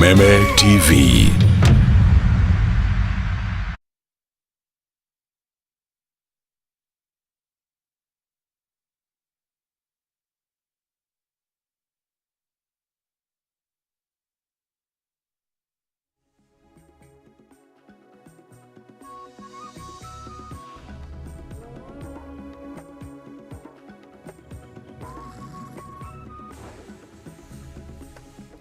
Kameme TV.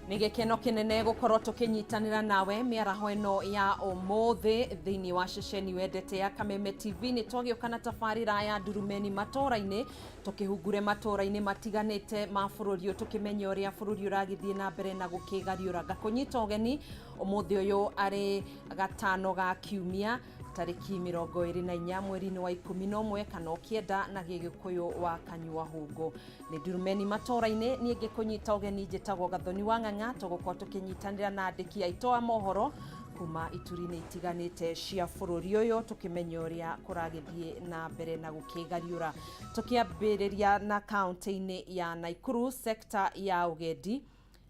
Nĩ gĩkeno kĩnene gũkorwo tũkĩnyitanĩra nawe mĩaraho ĩno ya ũmũthĩ thĩinĩ wa ceceni wendete ya Kameme TV. Nĩ twagĩũka na tabarĩra ya Ndurumeni matũũra-inĩ, tũkĩhungure matũũra-inĩ matiganĩte ma bũrũri ũyũ, tũkĩmenye ũrĩa bũrũri ũragĩthiĩ na mbere na gũkĩgariũra. Ngakũnyita ũgeni ũmũthĩ ũyũ arĩ gatano ga kiumia, tarĩki 24 mweri-inĩ wa 11 kana ũkĩenda na Gĩgĩkũyũ wa kanyua hũngũ. Nĩ Ndurumeni matũũra-inĩ, niĩ ngĩkũnyita ũgeni njĩtagwo Gathoni wa Ng'ang'a. Tũgũkorwo tũkĩnyitanĩra na andĩki aitũ a mohoro kuma ituri-inĩ itiganĩte cia bũrũri ũyũ, tũkĩmenya ũrĩa kũragĩthiĩ na mbere na gũkĩgariũra. Tũkĩambĩrĩria na kaũntĩ-inĩ ya Naikuru, sekta ya ũgendi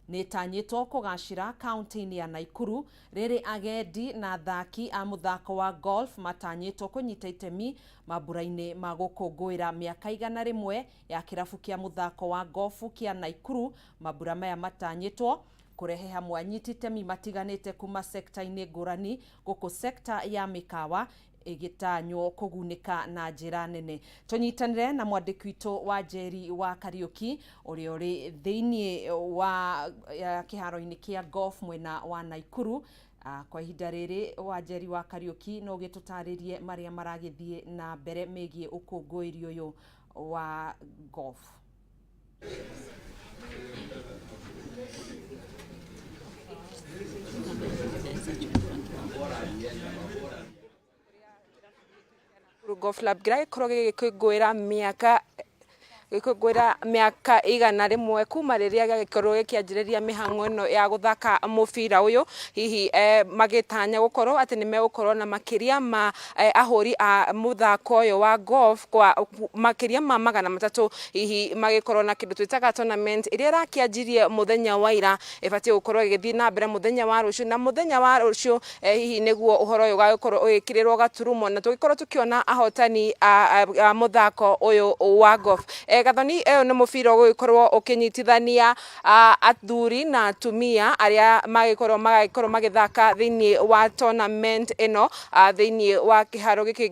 nĩ ĩtanyĩtwo kũgacĩra kaũntĩ-inĩ ya Naikuru rĩrĩ agendi na athaki a mũthako wa golf matanyĩtwo kũnyita itemi mambura-inĩ ma gũkũngũĩra mĩaka 100 ya kĩrabu kĩa mũthako wa golf kĩa Naikuru. Mambura maya matanyĩtwo kũrehe hamwe anyiti itemi matiganĩte kuma sekta-inĩ ngũrani, gũkũ sekta ya mĩkawa ĩgĩtanywo kũgunĩka na njĩra nene. Tũnyitanĩre na mwandĩki witũ wa Njeri wa Kariũki ũrĩa ũrĩ thĩinĩ wa kĩharo-inĩ kĩa golf mwena wa Naikuru. Kwa ihinda rĩrĩ, wa Njeri wa Kariũki, no ũgĩtũtarĩrie marĩa maragĩthiĩ na mbere megiĩ ũkũngũĩri ũyũ wa golf. Golf Club kĩragĩkorwo gĩgĩkũngũĩra mĩaka 100 kuma rĩrĩa gĩagĩkorwo gĩkĩanjĩrĩria mĩhang'o ĩno ya gũthaka mũbira ũyũ, hihi magĩtanya gũkorwo atĩ nĩ megũkorwo na makĩria ma ahũri a mũthako ũyũ wa golf kwa makĩria ma 300, hihi magĩkorwo na kĩndũ twĩtaga tournament ĩrĩa ĩrakĩanjirie mũthenya wa ira, ĩbatiĩ gũkorwo ĩgĩthiĩ na mbere mũthenya wa rũciũ, na mũthenya wa rũciũ hihi nĩguo ũhoro ũyũ ũgagĩkorwo ũgĩkĩrĩrwo gaturumo na tũgĩkorwo tũkĩona ahotani a mũthako ũyũ wa golf. Gathoni, ũyũ nĩ mũbira ũgũgĩkorwo ũkĩnyitithania athuri na atumia arĩa magĩkorwo magĩthaka thĩinĩ wa tournament ĩno thĩinĩ wa kĩharo gĩkĩ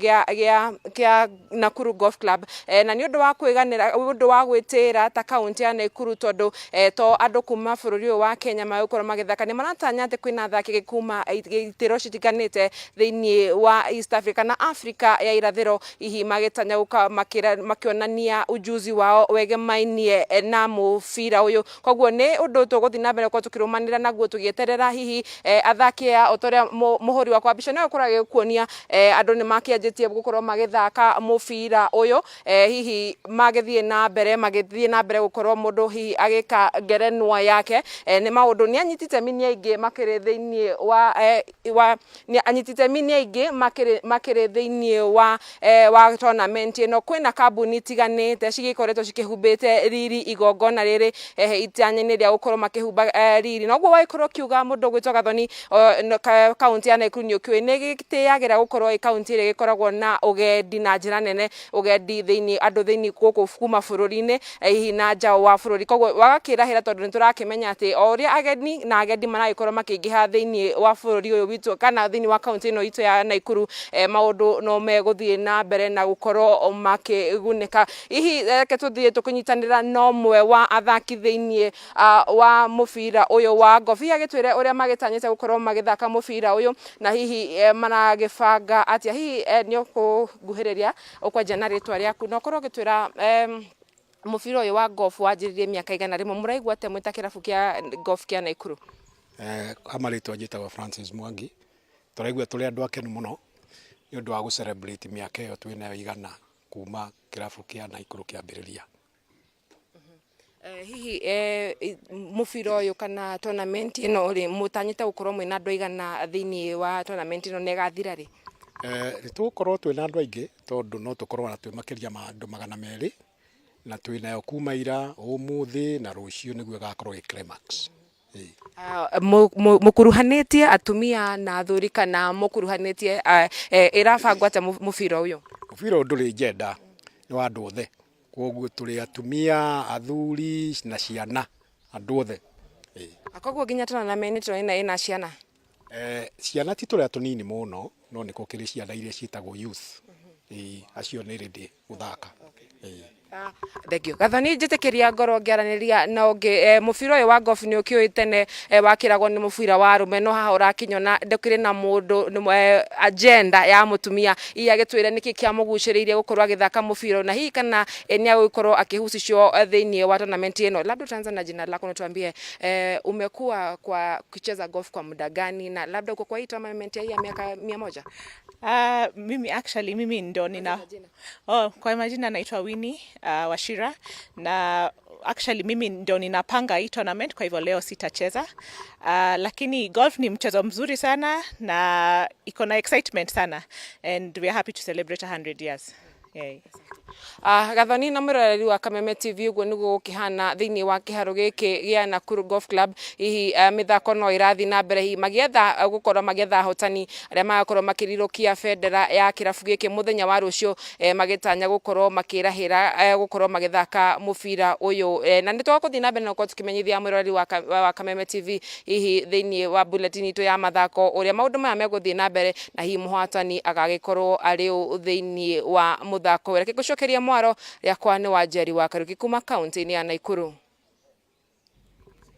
gĩa Nakuru Golf Club, na nĩ ũndũ wa kwĩganĩra, ũndũ wa gwĩtĩĩra ta kaunti ya Nakuru, tondũ to andũ kuma bũrũri ũyũ wa Kenya magũkorwo magĩthaka, nĩ maratanya atĩ kwĩna athaki kuma itĩro citiganĩte thĩinĩ wa East Africa na Africa ya irathĩro, hihi magĩtanya gũka makĩonania ujuzi wao wegemainie na mũbira ũyũ. Koguo nĩ ũndũ tũgũthiĩ na mbere gũkorwo tũkĩrũmanĩrĩra naguo, tũgĩeterera hihi athaki aya, o ta ũrĩa mũhũri wakwa wa mbica no gũkorwo agĩkuonia, andũ nĩ makĩanjĩtie gũkorwo magĩthaka mũbira ũyũ, hihi magĩthiĩ na mbere gũkorwo mũndũ hihi agĩka ngerenwa yake. Nĩ maũndũ nĩ anyiti itemi nĩ aingĩ makĩrĩ thĩinĩ wa nĩ anyiti itemi nĩ aingĩ makĩrĩ thĩinĩ wa tournament ĩno. Kwĩna kambuni itiganĩte cigĩkoretwo cikĩhumbĩte riri igongona rĩrĩ, itanya-inĩ rĩa gũkorwo makĩhumba riri. Noguo wagĩkorwo ũkiuga, mũndũ ũgwĩtwo Gathoni, kaunti ya Nakuru nĩ ũkĩũĩ nĩ ĩgĩtĩagĩra gũkorwo ĩ kaunti ĩrĩa ĩgĩkoragwo na ũgendi na njĩra nene, ũgendi thĩinĩ andũ thĩinĩ gũkũ kuma bũrũri-inĩ, hihi na nja wa bũrũri. Koguo wagakĩrahĩra, tondũ nĩ tũrakĩmenya atĩ o ũrĩa ageni na agendi maragĩkorwo makĩingĩha thĩinĩ wa bũrũri ũyũ witũ kana thĩinĩ wa kaunti ĩno itũ ya Nakuru, maũndũ no megũthiĩ na mbere na gũkorwo makĩgunĩka. Hihi reke tũthiĩ tũkĩnyitanĩra na ũmwe wa athaki thĩinĩ wa mũbira ũyũ wa golf, hihi agĩtwĩre ũrĩa magĩtanyĩte gũkorwo magĩthaka mũbira ũyũ na hihi maragĩbanga atĩa. Hihi nĩ ũkũnguhĩrĩria, ũkwanjia na rĩtwa rĩaku na ũkorwo ũgĩtwĩra mũbira ũyũ wa golf wanjĩrĩirie mĩaka 100, mũraigua atĩa mwĩ ta kĩrabu kĩa golf kĩa Nakuru? Kwa marĩtwa njĩtagwo Francis Mwangi. Tũraigua tũrĩ andũ akenu mũno nĩ ũndũ wa gũ celebrate mĩaka ĩyo twĩnayo 100 kuma kĩrabu kĩa Nakuru kĩambĩrĩria. Hihi mũbira ũyũ kana tournament ĩno rĩ, mũtanyĩte gũkorwo mwĩna andũ aigana thĩinĩ wa tournament ĩno, na ĩgathira rĩ? Nĩ tũgũkorwo twĩna andũ aingĩ, tondũ no tũkorwo na twĩ makĩria ma andũ 200, na twĩnayo kuma ira, ũmũthĩ na rũciũ nĩguo ĩgakorwo ĩ climax. Mukuruhanitie atumia na athuri kana mukuruhanitie irabangwo atia mubira uyu? Mubira nduri gender, ni wa andu othe, koguo turi atumia, athuri na ciana, andu othe. Koguo nginya tournament ĩno ina ciana? Ciana ti turia tunini muno, no ni gukiri ciana iria ciitagwo youth. Acio ni ready guthaka. Thank you Gathoni, njitikiria ngoro ngiaraniria na ungi. Mubira uyu wa golf ni ukiui tene wakiragwo ni mubira wa arume, no haha urakinyona ndukiri na mundu agenda ya mutumia iya agitwire niki kiamuguciriirie gukorwo agithaka mubira na hihi kana ni agukorwo akihusishwo thiini wa tournament ino. Labda utaanza na jina lako, tuambie umekuwa kwa kucheza golf kwa muda gani na labda uko kwa hii tournament ya miaka 100? Mimi actually mimi ndo nina kwa majina naitwa Winnie Wachira, na actually mimi ndo ninapanga hii tournament, kwa hivyo leo sitacheza. Lakini golf ni mchezo mzuri sana na iko na excitement sana, and we are happy to celebrate 100 years. Yeah. Gathoni na mwiroreri wa Kameme TV, uguo niguo gukihana thiini wa kiharo giki gia Nakuru Golf Club. Hihi mithako no irathi na mbere, hihi magietha gukorwo magietha ahotani aria magakorwo makirirukia bendera ya kirabu giki muthenya wa rucio, magitanya gukorwo makirahira gukorwo magithaka mubira uyu, na ni twakuthii na mbere na gukorwo tukimenyithia mwiroreri wa Kameme TV hihi thiini wa bulletin itu ya mathako uria maundu maya meguthii na mbere na hihi muhotani agagikorwo ari thiini wa muthako. Reke ngucokeria mwaro riakwa ni Wanjeri wa Kariuki kuma kaunti-ini ya Nakuru.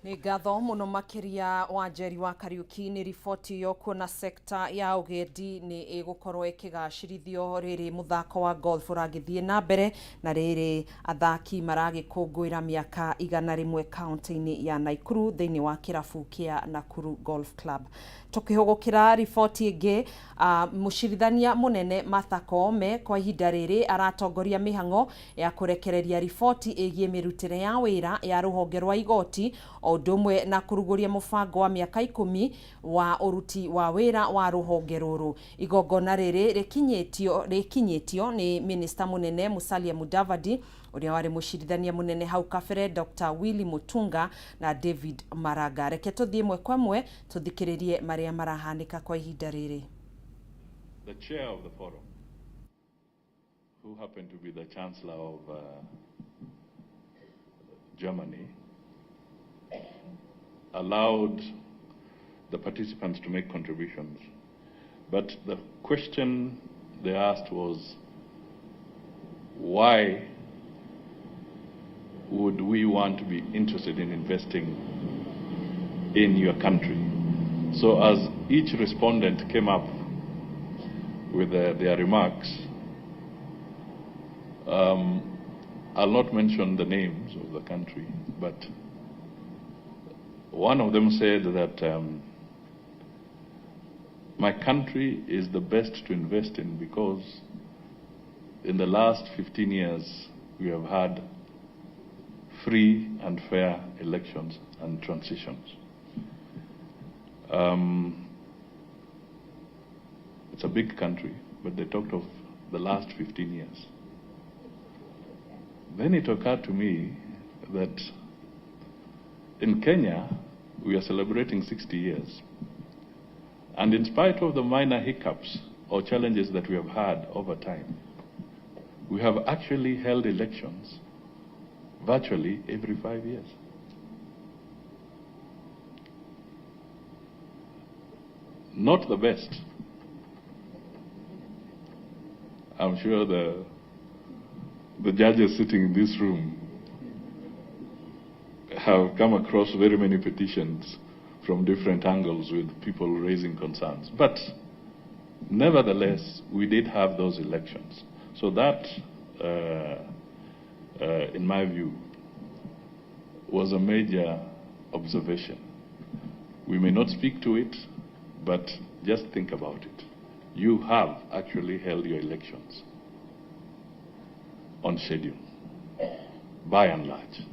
Nĩ ngatho mũno makĩria Wanjeri wa Kariuki nĩ riboti ĩyo. Kuona sekta ya ũgendi nĩ ĩgũkorwo ĩkĩgacĩrithio rĩrĩ mũthako wa golf ũragĩthiĩ na mbere na rĩrĩ athaki maragĩkũngũĩra mĩaka 100 kaunti-inĩ ya Nakuru thĩinĩ wa kĩrabu kĩa Nakuru Golf Club. Tukĩhũgũkĩra riboti ĩngĩ, mũcirithania mũnene Martha Koome kwa ihinda rĩrĩ aratongoria mĩhang'o ya kũrekereria riboti ĩgiĩ mĩrutĩre ya wĩra ya rũhonge rwa igoti o ũndũ ũmwe na kũrugũria mũbango wa mĩaka 10 wa ũruti wa wĩra wa rũhonge rũrũ. Igongona rĩrĩ rĩkinyĩtio nĩ minista mũnene Musalia Mudavadi, ũrĩa warĩ mũcirithania mũnene hau kabere Dr. Willy Mutunga na David Maraga. Reke tũthiĩ ĩmwe kwa ĩmwe tũthikĩrĩrie marĩa marahanĩka kwa ihinda rĩrĩ. The chair of the forum, who happened to be the Chancellor of Germany, allowed the participants to make contributions. But the question they asked was, why would we want to be interested in investing in your country? So as each respondent came up with their remarks, I'll not mention the names of the country, but one of them said that my country is the best to invest in because in the last 15 years we have had free and fair elections and transitions. It's a big country, but they talked of the last 15 years. Then it occurred to me that in Kenya, we are celebrating 60 years. And in spite of the minor hiccups or challenges that we have had over time, we have actually held elections virtually every 5 years. Not the best. I'm sure the judges sitting in this room have come across very many petitions from different angles with people raising concerns. But nevertheless, we did have those elections. So that, in my view, was a major observation. We may not speak to it, but just think about it. You have actually held your elections on schedule, by and large.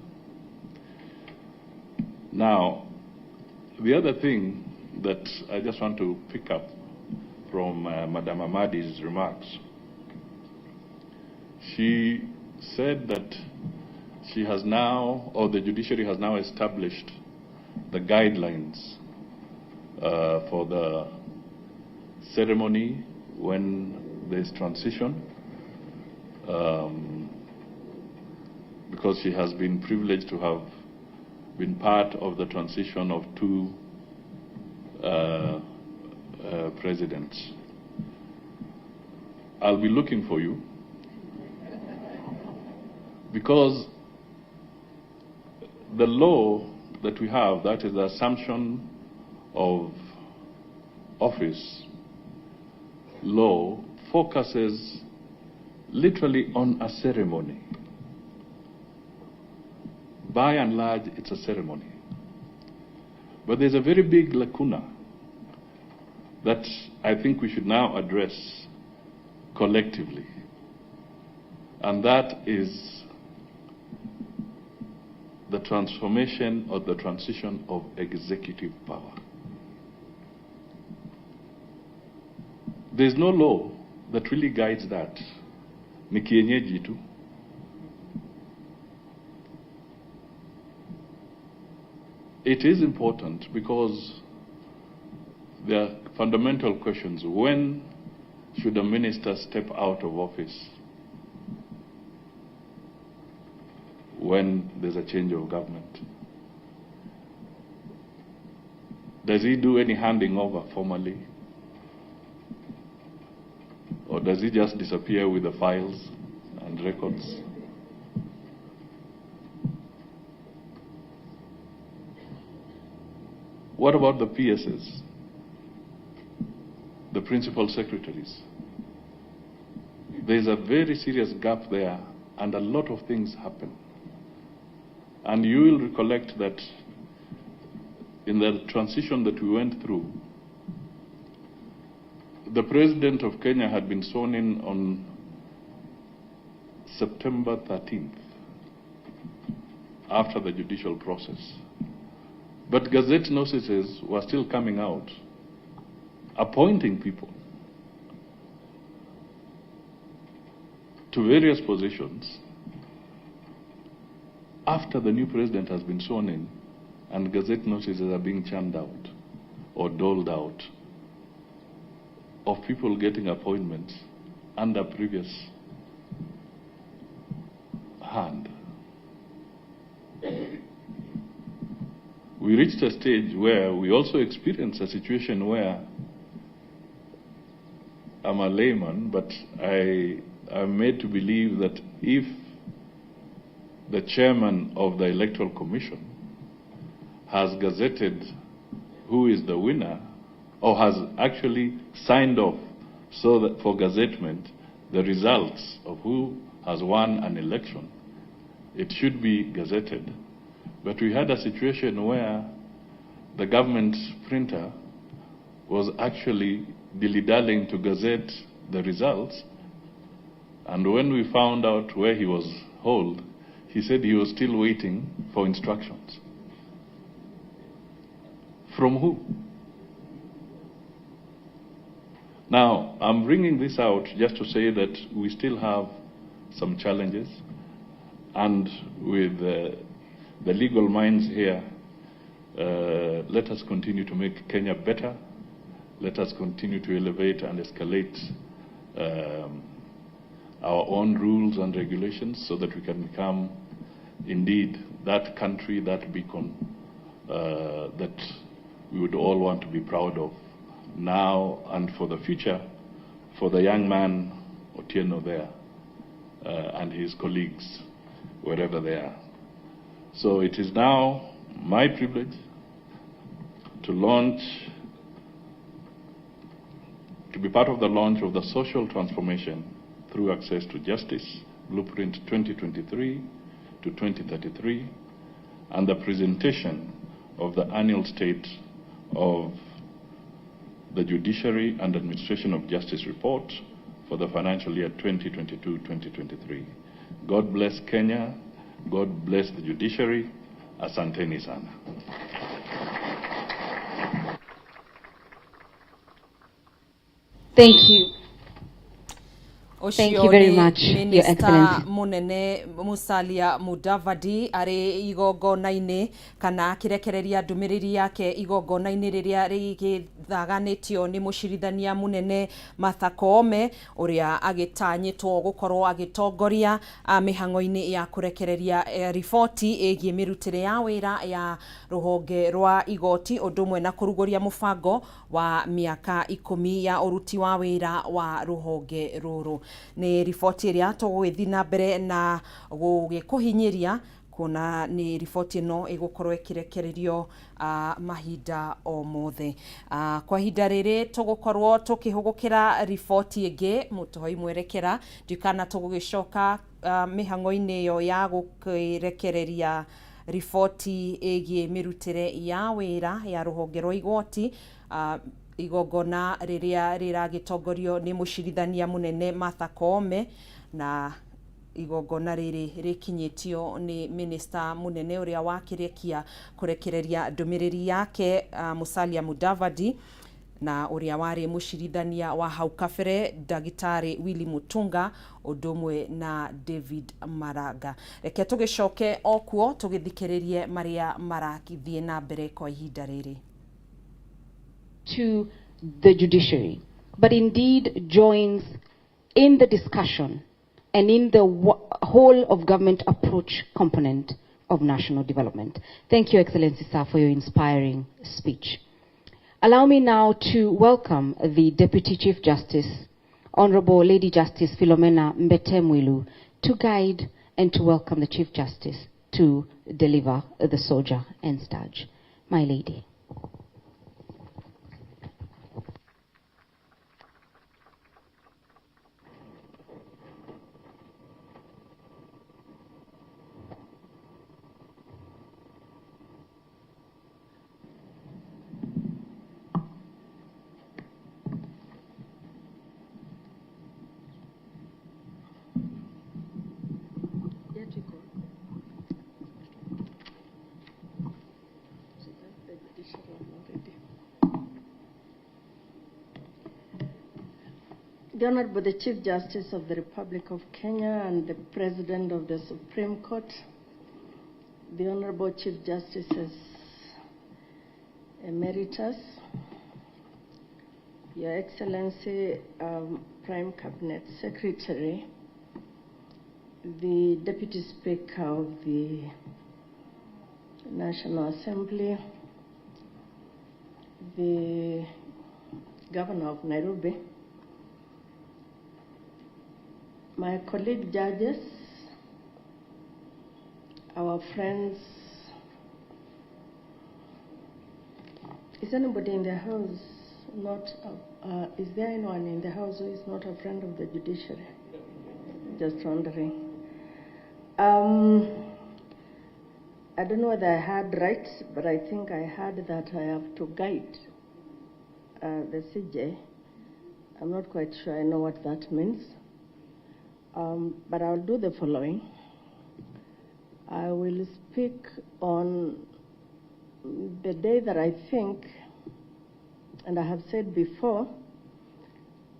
Now, the other thing that I just want to pick up from Madam Amadi's remarks, she said that she has now, or the judiciary has now established the guidelines for the ceremony when there's transition, because she has been privileged to have been part of the transition of two presidents. I'll be looking for you, because the law that we have, that is the assumption of office law, focuses literally on a ceremony. By and large, it's a ceremony. But there's a very big lacuna that I think we should now address collectively. And that is the transformation or the transition of executive power. There's no law that really guides that. Ni kienyeji tu. It is important because there are fundamental questions. When should a minister step out of office when there's a change of government? Does he do any handing over formally? Or does he just disappear with the files and records? What about the PSs, the principal secretaries? There's a very serious gap there, and a lot of things happen. And you will recollect that in the transition that we went through, the president of Kenya had been sworn in on September 13th, after the judicial process. But gazette notices were still coming out, appointing people to various positions after the new president has been sworn in, and gazette notices are being churned out or doled out of people getting appointments under previous hand. We reached a stage where we also experienced a situation where I'm a layman, but I am made to believe that if the chairman of the Electoral Commission has gazetted who is the winner, or has actually signed off so that for gazettement the results of who has won an election, it should be gazetted. But we had a situation where the government printer was actually dilly-dallying to gazette the results, and when we found out where he was holed, he said he was still waiting for instructions. From who? Now, I'm bringing this out just to say that we still have some challenges, and with the legal minds here, let us continue to make Kenya better. Let us continue to elevate and escalate our own rules and regulations so that we can become, indeed, that country, that beacon that we would all want to be proud of now and for the future, for the young man Otieno there and his colleagues, wherever they are. So it is now my privilege to launch, to be part of the launch of the Social Transformation through Access to Justice Blueprint 2023 to 2033, and the presentation of the annual State of the Judiciary and Administration of Justice report for the financial year 2022-2023. God bless Kenya. God bless the judiciary. Asanteni sana. Thank you. Thank you very much, Your Excellency. Munene Musalia Mudavadi arĩ igongona-inĩ kana akĩrekereria ndũmĩrĩri yake igongona-inĩ rĩrĩa rĩgĩthaganĩtio nĩ mũcirithania munene Martha Koome ũrĩa agĩtanyĩtwo gũkorwo agĩtongoria mĩhang'o-inĩ ya kũrekereria riboti ĩgiĩ mĩrutĩre ya wĩra ya rũhonge rwa igoti ũndũ ũmwe na kũrugũria mũbango wa mĩaka 10 ya ũruti wa wĩra wa rũhonge rũrũ. Nĩ riboti ĩrĩa tũgũgĩthiĩ na mbere na gũgĩkũhinyĩria kuona nĩ riboti ĩno ĩgũkorwo ĩkĩrekererio mahinda o mothe. Kwa ihinda rĩrĩ tũgũkorwo tũkĩhũgũkĩra riboti ĩngĩ mũtũhoi mwerekera ndikana tũgũgĩcoka mĩhang'o-inĩ ĩyo ya gũkĩrekereria riboti ĩgiĩ mĩrutĩre ya wĩra ya rũhonge rwa igoti igongona rĩrĩa rĩragĩtongorio nĩ mũcirithania mũnene Martha Koome na igongona rĩrĩ rĩkinyĩtio nĩ minista mũnene ũrĩa wakĩrĩkia kũrekereria ndũmĩrĩri yake Musalia Mudavadi na ũrĩa warĩ mũcirithania wa hau kabere ndagĩtarĩ Willy Mutunga ũndũ ũmwe na David Maraga. Reke tũgĩcoke o kuo tũgĩthikĩrĩrie marĩa marathiĩ na mbere kwa ihinda rĩrĩ. To the judiciary, but indeed joins in the discussion and in the whole of government approach component of national development. Thank you, Excellency Sir, for your inspiring speech. Allow me now to welcome the Deputy Chief Justice, Honorable Lady Justice Philomena Mbete Mwilu, to guide and to welcome the Chief Justice to deliver the Soja and Staj. My Lady. The Honorable the Chief Justice of the Republic of Kenya and the President of the Supreme Court, the Honorable Chief Justices Emeritus, Your Excellency, Prime Cabinet Secretary, the Deputy Speaker of the National Assembly, the Governor of Nairobi, my colleague judges, our friends. Is anybody in the house not, is there anyone in the house who is not a friend of the judiciary? Just wondering. I don't know whether I heard right, but I think I heard that I have to guide the CJ. I'm not quite sure I know what that means. But I'll do the following. I will speak on the day that I think, and I have said before,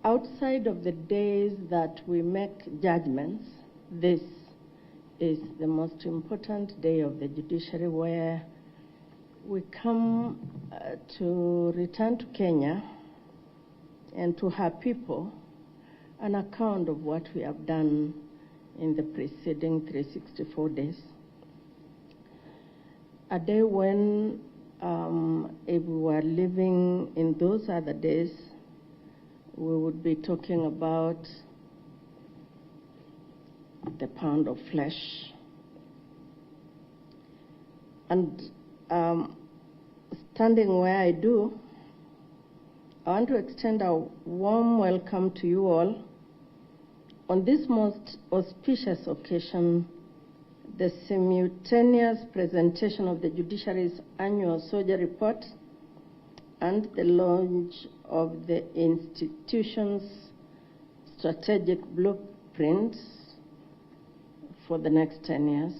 outside of the days that we make judgments, this is the most important day of the judiciary, where we come to return to Kenya and to her people an account of what we have done in the preceding 364 days. A day when, if we were living in those other days, we would be talking about the pound of flesh. And standing where I do, I want to extend a warm welcome to you all on this most auspicious occasion, the simultaneous presentation of the judiciary's annual Soja report and the launch of the institution's strategic blueprint for the next 10 years.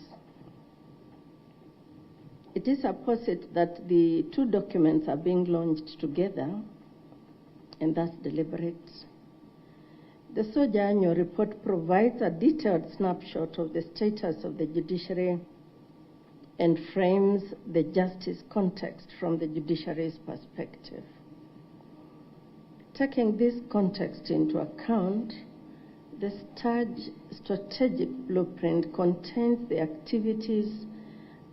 It is apposite that the two documents are being launched together, and that's deliberate. The SOJA annual report provides a detailed snapshot of the status of the judiciary and frames the justice context from the judiciary's perspective. Taking this context into account, the STAJ strategic blueprint contains the activities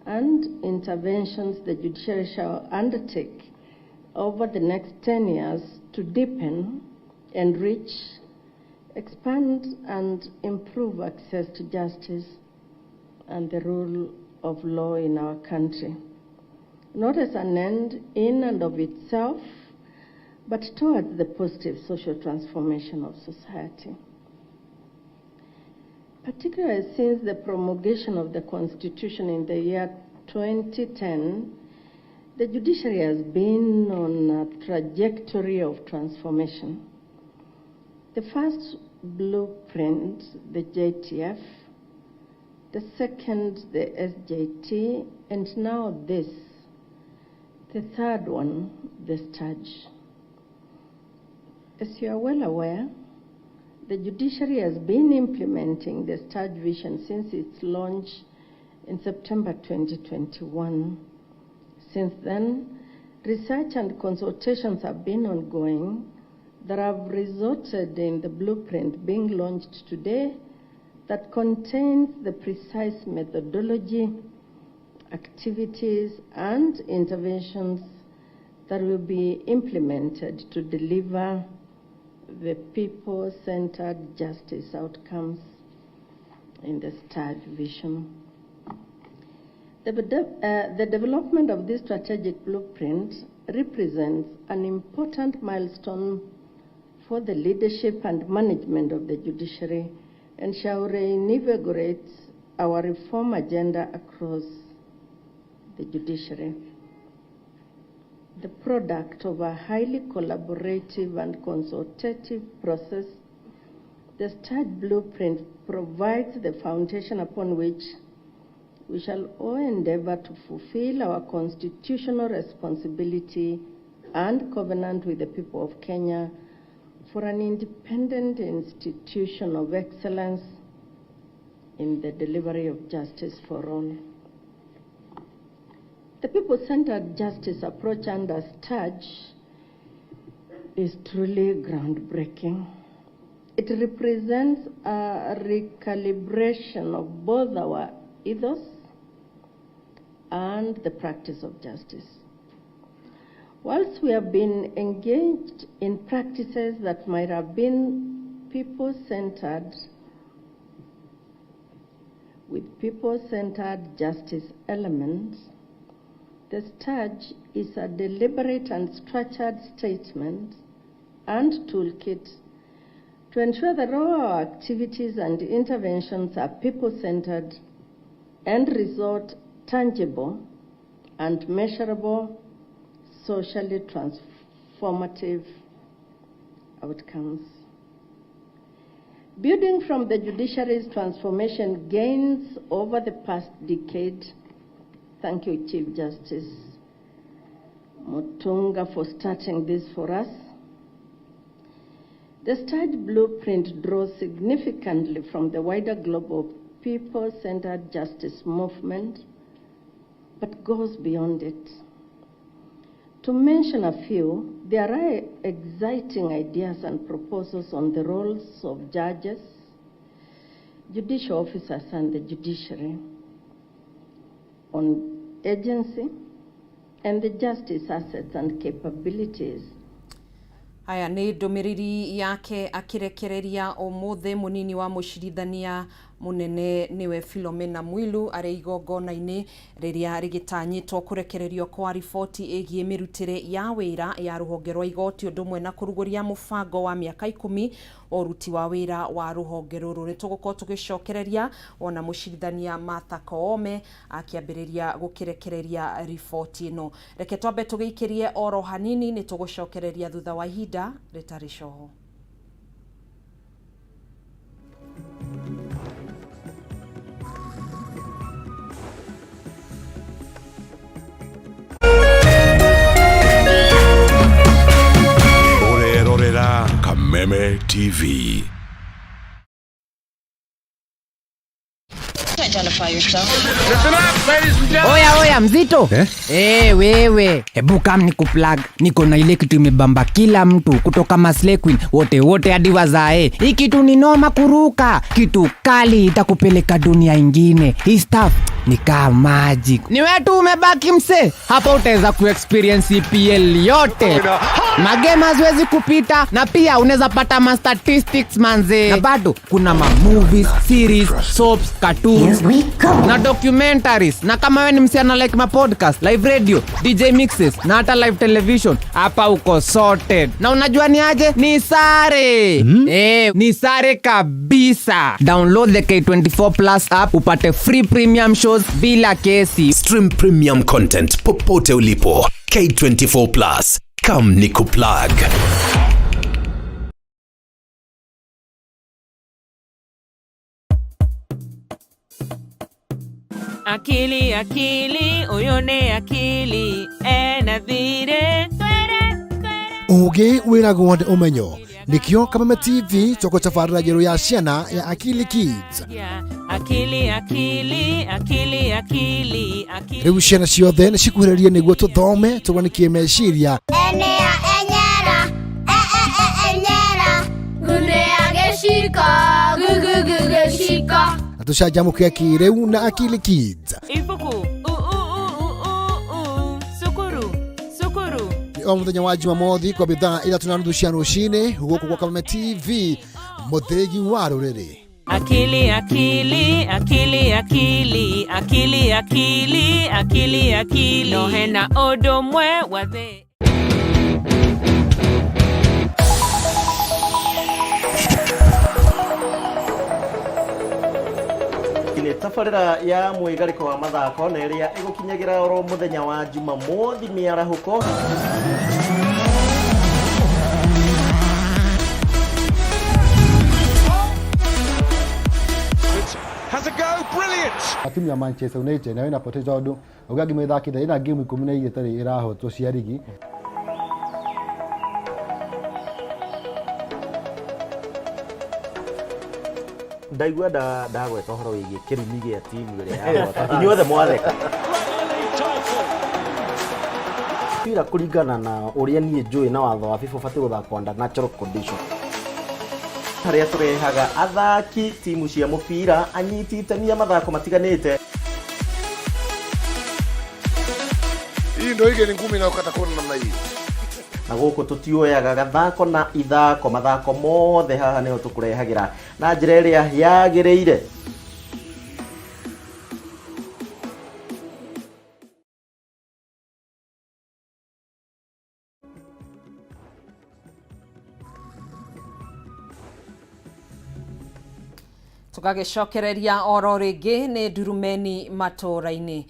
and interventions the judiciary shall undertake over the next 10 years to deepen, enrich, expand, and improve access to justice and the rule of law in our country. Not as an end in and of itself, but towards the positive social transformation of society. Particularly since the promulgation of the Constitution in the year 2010, the judiciary has been on a trajectory of transformation. The first blueprint, the JTF, the second, the SJT, and now this, the third one, the STAJ. As you are well aware, the judiciary has been implementing the STAJ vision since its launch in September 2021. Since then, research and consultations have been ongoing that have resulted in the blueprint being launched today that contains the precise methodology, activities, and interventions that will be implemented to deliver the people-centered justice outcomes in the STAJ vision. The development of this strategic blueprint represents an important milestone for the leadership and management of the judiciary and shall reinvigorate our reform agenda across the judiciary. The product of a highly collaborative and consultative process, the STAJ blueprint provides the foundation upon which we shall all endeavor to fulfill our constitutional responsibility and covenant with the people of Kenya for an independent institution of excellence in the delivery of justice for all. The people-centered justice approach under STAJ is truly groundbreaking. It represents a recalibration of both our ethos and the practice of justice. Whilst we have been engaged in practices that might have been people-centered, with people-centered justice elements, the STAJ is a deliberate and structured statement and toolkit to ensure that all our activities and interventions are people-centered and result tangible and measurable, socially transformative outcomes. Building from the judiciary's transformation gains over the past decade, thank you, Chief Justice Mutunga, for starting this for us. The STAJ blueprint draws significantly from the wider global people-centered justice movement, but goes beyond it. To mention a few, there are exciting ideas and proposals on the roles of judges, judicial officers, and the judiciary, on agency, and the justice assets and capabilities. Aya nĩ ndũmĩrĩri yake akĩrekereria ũmũthĩ mũnini wa mũcirithania mũnene nĩwe Philomena Mwilu arĩ igongona-inĩ rĩrĩa rĩgĩtanyĩtwo kũrekererio kwa riboti ĩgiĩ mĩrutĩre ya wĩra ya rũhonge rwa igoti ũndũ ũmwe na kũrugũria mũbango wa mĩaka 10 wa ũruti wa wĩra wa rũhonge rũrũ. Nĩ tũgũkorwo tũgĩcokereria ona mũcirithania Martha Koome akĩambĩrĩria gũkĩrekereria riboti ĩno. Reke twambe tũgĩikĩrie oro hanini, nĩ tũgũcokereria thutha wa ihinda rĩtarĩ coho. Ũrerorera Kameme TV. identify yourself. Oya oya mzito eh? Hey, wewe hebu kam ni kuplug, niko na ile kitu imebamba kila mtu kutoka Maslay Queen wote wote hadi wazae. Hii kitu ni noma kuruka, kitu kali itakupeleka dunia ingine. Hii stuff ni kama magic. Ni wewe tu umebaki mse, hapa utaweza kuexperience EPL yote, magame haziwezi kupita, na pia unaweza pata ma statistics manze, na bado kuna ma movies, series, soaps, cartoons na documentaries. Na kama wewe ni msichana like ma podcast, live radio, DJ mixes na hata live television, hapa uko sorted. Na unajua ni aje? Ni sare ni sare kabisa. Download the K24 Plus app upate free premium shows bila kesi. Stream premium content popote ulipo. K24 Plus. Come ni kuplug. Akili akili uyu ni akili ena thire. Ũũgĩ wĩragwo nĩ ũmenyo, nĩkĩo Kameme TV tũgũtabarĩra njerũ ya ciana ya Akili Kids. Akili akili akili akili akili. Rĩu ciana ciothe nĩ cikuhĩrĩrie nĩguo tũthome tũganikie meciria Enea enyera, e e e enyera, gunea geciko, gu gu gu geciko. Na tũcanjamũke kĩrĩu na Akili Kids. Ibuku u u u u u u sukuru sukuru. Nĩ o mũthenya wa Jumamothi kwambia thaa 3:30 cia rũcinĩ gũkũ gwa Kameme TV, mũthĩgi wa rũrĩrĩ. Akili akili akili akili akili akili akili akili no hena ũndũ mwe wa thĩ. Nĩ tabarĩra ya mwĩgarĩko wa mathako na ĩrĩa ĩgũkinyagĩra oro mũthenya wa Jumamothi mĩarahũko. Has a go, brilliant! Timu ya Manchester United nayo inapoteza tondu uga ngimithakite ina game 12 itari irahotwo cia rigi. Ndaigua ndagweta ũhoro wĩgiĩ kĩrumi gĩa timu ĩrĩa yahota inyuothe mwatheka. Mpira kũringana na ũrĩa niĩ njũĩ na watho wa FIFA ũbatiĩ gũthakwo under natural condition, harĩa tũrehaga athaki timu cia mũbira anyiti itemi a mathako matiganĩte. Hii ndio ile ni ngumi inayokata kona namna hii. Na gũkũ tũtioyaga gathako na ithako, mathako mothe haha nĩho tũkũrehagĩra na njĩra ĩrĩa yagĩrĩire. Tũgagĩcokereria oro rĩngĩ nĩ ndurumeni matũũra-inĩ.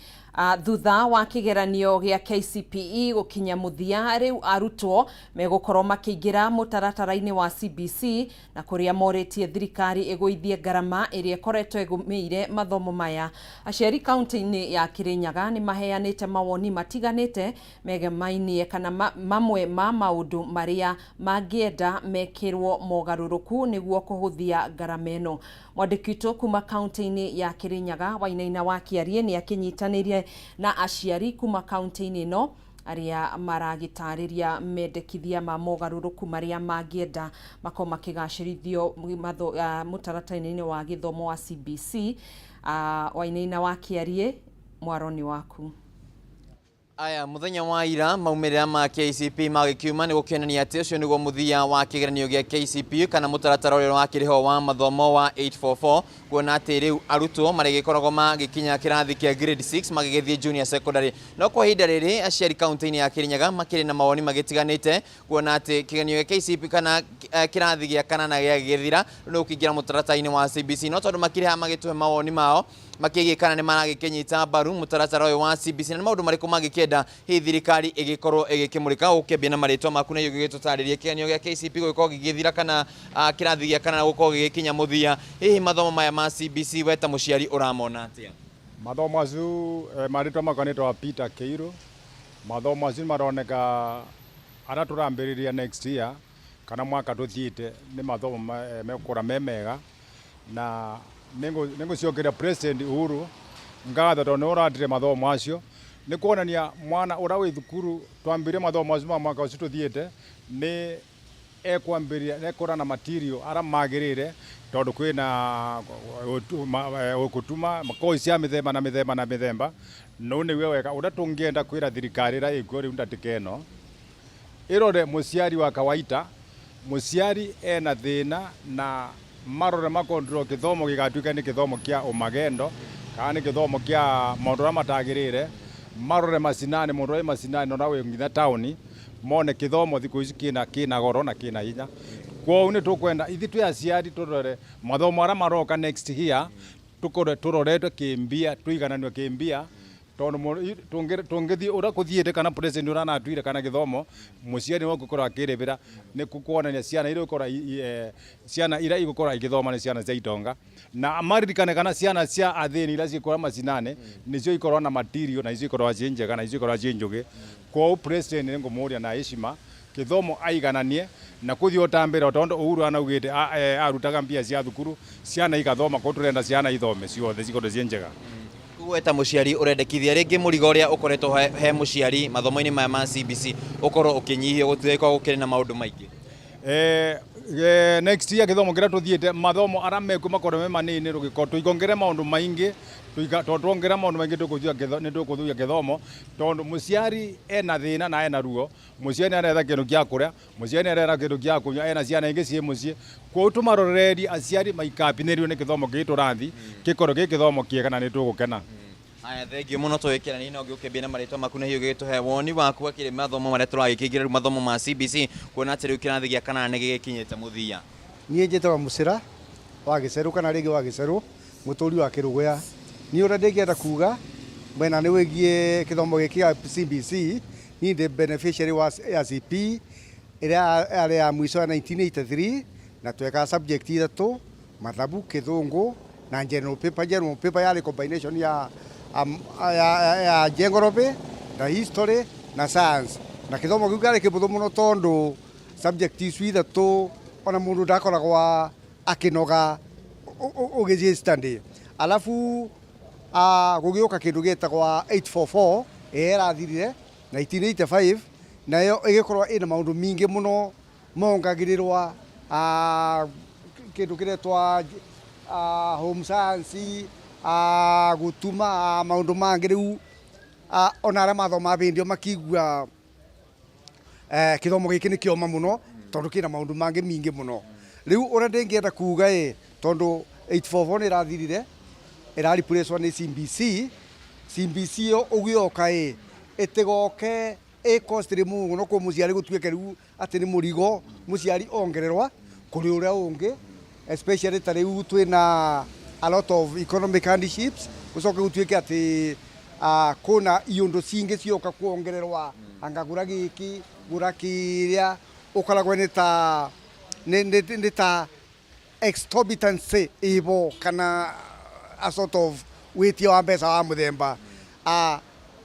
Thutha wa kĩgeranio gĩa KCPE gũkinya mũthia, rĩu arutwo megũkorwo makĩingĩra mũtaratara-inĩ wa CBC na kũrĩa morĩtie thirikari ĩgũithie ngarama ĩrĩa ĩkoretwo ĩgũmĩire mathomo maya. Aciari kaunti-inĩ ya Kirinyaga nĩ maheanĩte mawoni matiganĩte megemainie kana mamwe ma maũndũ marĩa mangĩenda mekĩrwo mogarũrũku nĩguo kũhũthia ngarama ĩno. Mwandĩki witũ kuma kaunti-inĩ ya Kirinyaga Wainaina wa Kĩarie nĩ akĩnyitanĩire na aciari kuma kaunti-inĩ ĩno arĩa maragĩtarĩria mendekithia ma mogarũrũku marĩa mangĩenda makorwo makĩgacĩrithio mũtaratara-inĩ wa gĩthomo wa CBC. Wainaina wa Kĩarie, mwaro nĩ waku. Aya muthenya wa ira maumĩrĩra ma KCP magĩkiuma nĩ gũkĩonania atĩ ũcio nĩguo mũthia wa kĩgeranio gĩa KCP kana mũtaratara ũrĩa wakĩrĩho wa mathomo wa 844, kuona atĩ rĩu arutwo marĩgĩkoragwo magĩkinya kĩrathi kĩa grade 6 magĩgĩthiĩ junior secondary. No kwa ihinda rĩrĩ aciari kaunti-inĩ ya Kirinyaga makĩrĩ na mawoni magĩtiganĩte kuona atĩ kĩgeranio gĩa KCP kana kĩrathi gĩa kanana gĩagĩthira rĩu nĩ gũkĩingĩra mũtaratara-inĩ wa CBC, no tondũ makĩrĩ haha magĩtũhe mawoni mao makĩgiĩ kana nĩ maragĩkĩnyita mbaru mũtaratara ũyũ wa CBC na nĩ maũndũ marĩkũ mangĩkĩenda hihi thirikari ĩgĩkorwo ĩgĩkĩmũrĩka. Ũkĩambia na marĩtwa maku na ũgĩgĩtũtarĩrie kĩgeranio gĩa KCP gũgĩkorwo gĩgĩthira kana kĩrathi gĩa kanana gũkorwo gĩgĩkinya mũthia, hihi mathomo maya ma CBC we ta mũciari ũramona atĩa? Mathomo acu marĩtwa makwa nĩtwa Peter Keiru. Mathomo acu maroneka arĩa tũrambĩrĩria next year kana mwaka tũthiĩte nĩ mathomo mekũra me mega na Nĩ ngũcokeria President Uhuru ngatho tondũ nĩ ũratire mathomo macio. Nĩ kuonania mwana ũrĩa wĩ thukuru twambirie mathomo macio ma mwaka ũcio tũthiĩte nĩ ekwambĩrĩria ekũra na material arĩa magĩrĩire tondũ kwĩna gũtuma koci cia mĩthemba na mĩthemba na mĩthemba. No nĩguo wega ũrĩa tũngĩenda kwĩra thirikari ĩrĩa ĩkuo rĩu ndatĩka ĩno ĩrore mũciari wa kawaida, mũciari ena thĩna na marore makontrol gĩthomo gĩgatuĩka nĩ gĩthomo kĩa ũmagendo kana nĩ gĩthomo kĩa maũndũ marĩa matagĩrĩire. Marore macinani, mũndũ wĩ macinani na ũrĩa wĩ nginya taũni mone gĩthomo thikũ ici kĩna goro na kĩna hinya. Kwoguo nĩ tũkwenda ithuĩ twĩ aciari tũrore mathomo marĩa maroka next year, tũkorwe tũroretwe kĩmbia, tũigananio kĩmbia, tondũ tũngĩthiĩ ũrĩa kũthiĩte kana president ũrĩa anatwire kana gĩthomo mũciari nĩwe ũgũkorwo akĩrĩbĩra. Nĩ kuonania ciana iria igũkorwo ciana iria igũkorwo igĩthoma nĩ ciana cia itonga, na maririkane kana ciana cia athĩni iria cikorwo macinani nĩcio ikorwo na material na icio ikorwo ciĩ njega na icio ikorwo ciĩ njũgĩ. Kwoguo president nĩ ngũmũria na heshima gĩthomo aigananie na kũthiĩ o ta mbere, o tondũ Uhuru anaugĩte arutaga mbia cia thukuru ciana igathoma. Kwoguo tũrenda ciana ithome ciothe cikorwo ciĩ njega. Koguo ta mũciari ũrendekithia rĩngĩ mũrigo ũrĩa ũkoretwo he mũciari mathomo-inĩ maya ma CBC ũkorwo ũkĩnyihio, gũtigĩkorwo gũkĩrĩ na maũndũ maingĩ. Next year gĩthomo kĩrĩa tũthiĩte mathomo arĩa mekuo makorwo me manini, rũgĩkorwo tũikongerere maũndũ maingĩ, tondũ tuongerera maũndũ maingĩ nĩ tũkũthuia gĩthomo, tondũ mũciari ena thĩna na ena ruo. Mũciari nĩ aretha kĩndũ kĩa kũrĩa, mũciari nĩ aretha kĩndũ kĩa kũnyua, ena ciana ingĩ ciĩ mũciĩ. Kwoguo tũmarorerie aciari maikabinĩrio nĩ gĩthomo gĩkĩ tũrathiĩ gĩkorwo gĩ gĩthomo kĩega na nĩ tũgũkena. Haya, thengiũ mũno tũgĩkĩra nĩ no ngĩũkĩambia na marĩtwa maku na hihi ũgĩgĩtũhe woni waku akĩrĩ mathomo marĩa tũragĩkĩingĩra rĩu, mathomo ma CBC, kuona atĩ rĩu kĩrathi gĩa kanana nĩ gĩgĩkinyĩte mũthia. Niĩ njĩtagwo Mũcĩra wa Gĩcerũ kana rĩngĩ wa Gĩcerũ, mũtũri wa Kĩrũgũya. Niĩ ũrĩa ndĩngĩenda kuga mwena nĩ wĩgiĩ gĩthomo gĩkĩ gĩa CBC, niĩ ndĩ beneficiary wa ya CP ĩrĩa yarĩ ya mũico ya 1983, na twekaga subject ithatũ: mathabu, kĩthũngũ na general paper. General paper yarĩ combination ya geography na history na science, na gĩthomo kĩu kĩarĩ kĩhũthũ mũno tondũ subject icio ithatũ ona mũndũ ndakoragwo akĩnoga ũgĩthiĩ study. Alafu gũgĩũka kĩndũ gĩtagwo 844 ĩrĩa ĩrathirire 1985, nayo ĩgĩkorwo ĩna maũndũ mingĩ mũno mongagĩrĩrwa, kĩndũ kĩretwa home science, gũtuma, maũndũ mangĩ. Rĩu ona arĩa mathoma bĩndio makigua gĩthomo gĩkĩ nĩ kĩoma mũno tondũ kĩna maũndũ mangĩ mingĩ mũno. Rĩu ũrĩa ndĩngĩenda kuga ĩ, tondũ 844 nĩ ĩrathirire, ĩrareplacewo nĩ CBC. CBC ĩyo ũgĩoka ĩ ĩtigoke ĩ costly mũno kwĩ mũciari, gũtuĩke rĩu atĩ nĩ mũrigo mũciari ongererwa kũrĩ ũrĩa ũngĩ, especially ta rĩu twĩna a lot of economic hardships, gũcoke gũtuĩke atĩ kwĩna iũndũ cingĩ cioka kuongererwa, anga gũra gĩkĩ, gũra kĩrĩa, ũkoragwo nĩ ta exorbitancy ibo kana a sort of wĩtia wa mbeca wa mũthemba.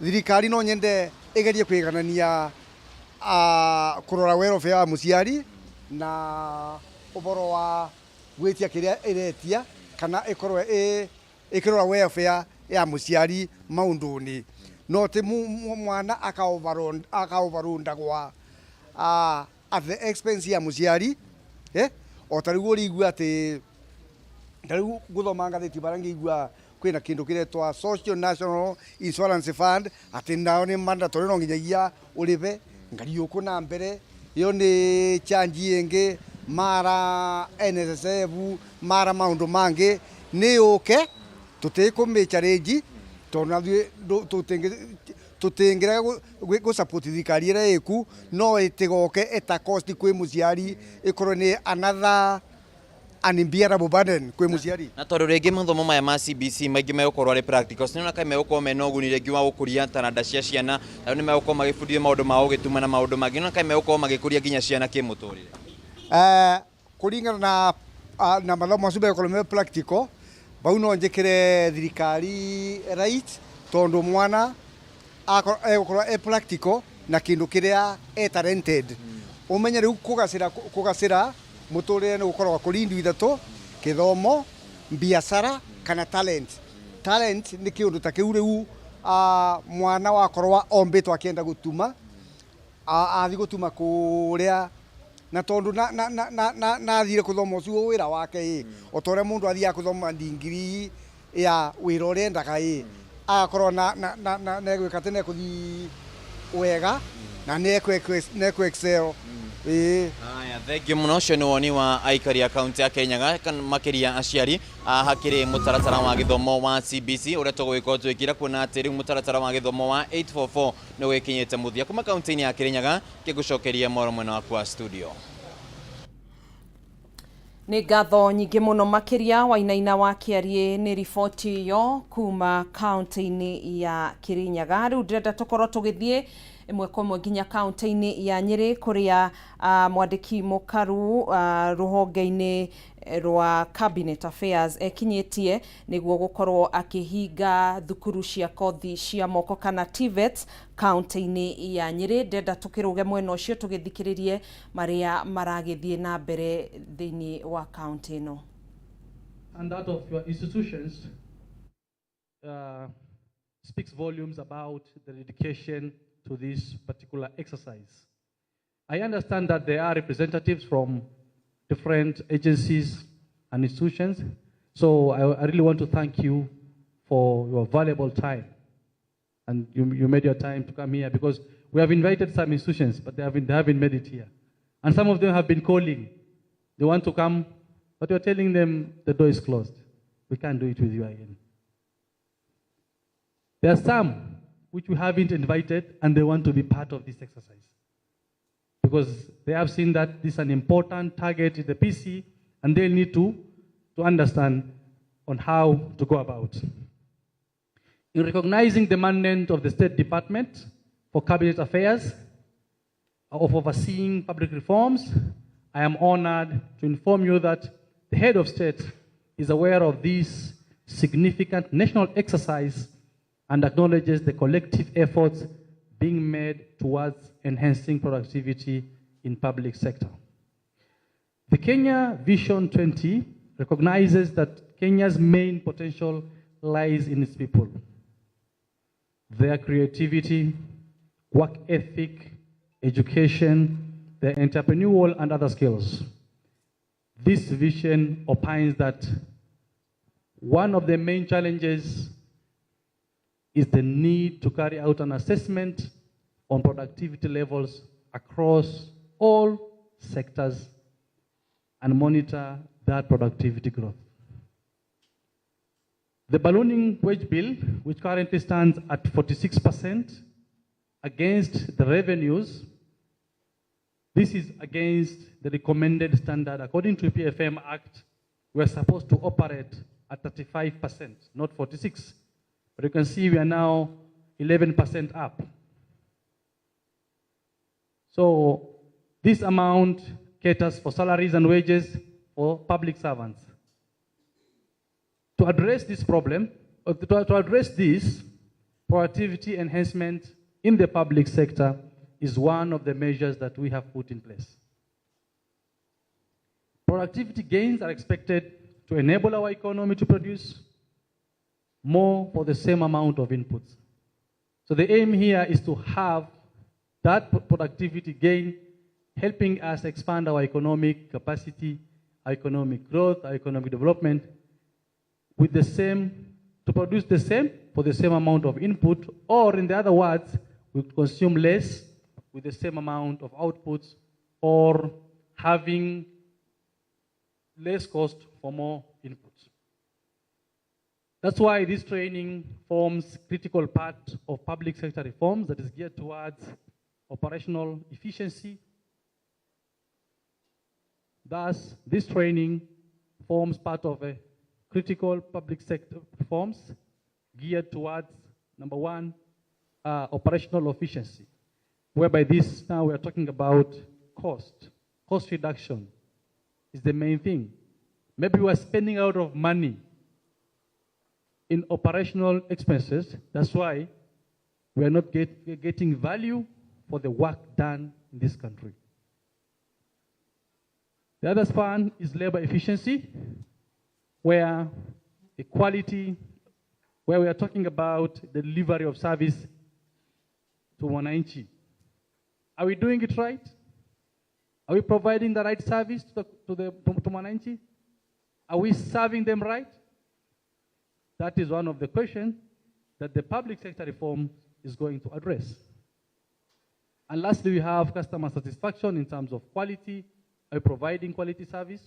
Thirikari no nyende ĩgerie kwĩganania kũrora welfare wa mũciari na ũboro wa gwĩtia kĩrĩa ĩretia, kana ĩkorwo ĩkĩrora welfare ya mũciari maũndũ-inĩ, no ti mwana aka overloadagwa at the expense ya mũciari. O ta rĩu ũrĩigua atĩ ta rĩu ngũthoma ngathĩti barĩa ngĩigua kwĩna kĩndũ kĩretwa Social National Insurance Fund, atĩ nao nĩ mandatory, no nginyagia ũrĩbe ngariũkũ na mbere, ĩyo nĩ charge ĩngĩ, mara NSSF, mara maũndũ mangĩ nĩ yũke tũtikũmĩ challenge tondũ nathuĩ tũtingĩrega gũ support thirikari ĩrĩa ĩku, no ĩtigoke ĩta cost kwĩ mũciari, ĩkorwo nĩ another unbearable burden kwĩ mũciari. Na tondũ rĩngĩ mathomo maya ma CBC maingĩ megũkorwo arĩ practicals, nĩ ũrona megũkorwo mena ũguni rĩngĩ wa gũkũria taranda cia ciana, na nĩ megũkorwo magĩbundithio maũndũ ma gũgĩtuma na maũndũ mangĩ, nĩ ũrona megũkorwo magĩkũria nginya ciana kĩmũtũrĩre? Kũringana na mathomo macio megũkorwo me practical, bau no njĩkĩre thirikari right, tondũ mwana egũkorwo e practical na kĩndũ kĩrĩa e talented. Ũmenye rĩu kũgacĩra mũtũrĩre nĩ gũkoragwo kũrĩ indo ithatũ: kĩthomo, Biacara kana talent. Talent nĩ kĩũndũ ta kĩu rĩu mwana wakorwo ombĩtwo akĩenda gũtuma, athi gũtuma kũrĩa na tondu na athire kũthoma ũcio wĩra wake ĩ, o ta ũrĩa mũndũ athiaga kũthoma ndingiri ya wĩra ũrĩa endaga ĩ, agakorwo na negwĩka atĩ nekũthiĩ wega na nekũ excel. Aya, thengiũ mũno. Ũcio nĩ woni wa aikari a kaunti ya Kirinyaga kana makĩria aciari hakĩrĩ mũtaratara wa gĩthomo wa CBC ũrĩa tũgũgĩkorwo twĩkĩra kuona atĩ rĩu mũtaratara wa gĩthomo wa 844 nĩ ũgĩkinyĩte mũthia. Kuma kaunti-inĩ ya Kirinyaga ngĩgũcokeria mwaro mwena waku wa studio. Nĩ ngatho nyingĩ mũno makĩria Wainaina wa Kĩariĩ nĩ riboti ĩyo kuma kaunti-inĩ ya Kirinyaga. Rĩu ndĩrenda tũkorwo tũgĩthiĩ ĩmwe kwa ĩmwe nginya kaunti-inĩ ya Nyĩrĩ kũrĩa mwandĩki mũkaru rũhonge-inĩ rwa Cabinet Affairs ekinyĩtie nĩguo gũkorwo akĩhinga thukuru cia kothi cia moko kana TVET kaunti-inĩ ya Nyĩrĩ. Ndĩrenda tũkĩrũge mwena ũcio tũgĩthikĩrĩrie marĩa maragĩthiĩ na mbere thĩinĩ wa kaunti ĩno. And that of your institutions speaks volumes about the dedication to this particular exercise. I understand that there are representatives from different agencies and institutions, so I really want to thank you for your valuable time. And you made your time to come here because we have invited some institutions, but they haven't made it here. And some of them have been calling. They want to come, but we're telling them the door is closed. We can't do it with you again. There are some which we haven't invited, and they want to be part of this exercise because they have seen that this is an important target in the PC, and they need to understand on how to go about. In recognizing the mandate of the State Department for Cabinet Affairs of overseeing public reforms, I am honored to inform you that the head of state is aware of this significant national exercise and acknowledges the collective efforts being made towards enhancing productivity in public sector. The Kenya Vision 20 recognizes that Kenya's main potential lies in its people, their creativity, work ethic, education, their entrepreneurial and other skills. This vision opines that one of the main challenges is the need to carry out an assessment on productivity levels across all sectors and monitor that productivity growth. The ballooning wage bill, which currently stands at 46% against the revenues, this is against the recommended standard. According to PFM Act, we're supposed to operate at 35%, not 46. But you can see we are now 11% up. So this amount caters for salaries and wages for public servants. To address this problem, to address this, productivity enhancement in the public sector is one of the measures that we have put in place. Productivity gains are expected to enable our economy to produce more for the same amount of inputs. So the aim here is to have that productivity gain helping us expand our economic capacity, our economic growth, our economic development, with the same, to produce the same for the same amount of input, or in the other words, we consume less with the same amount of outputs, or having less cost for more inputs. That's why this training forms critical part of public sector reforms that is geared towards operational efficiency. Thus, this training forms part of a critical public sector reforms geared towards, number one, operational efficiency, whereby this now we are talking about cost. Cost reduction is the main thing. Maybe we are spending a lot of money in operational expenses. That's why we are not getting value for the work done in this country. The other span is labor efficiency, where equality, where we are talking about the delivery of service to wananchi. Are we doing it right? Are we providing the right service to mwananchi? Are we serving them right? That is one of the questions that the public sector reform is going to address. And lastly, we have customer satisfaction in terms of quality. Are we providing quality service?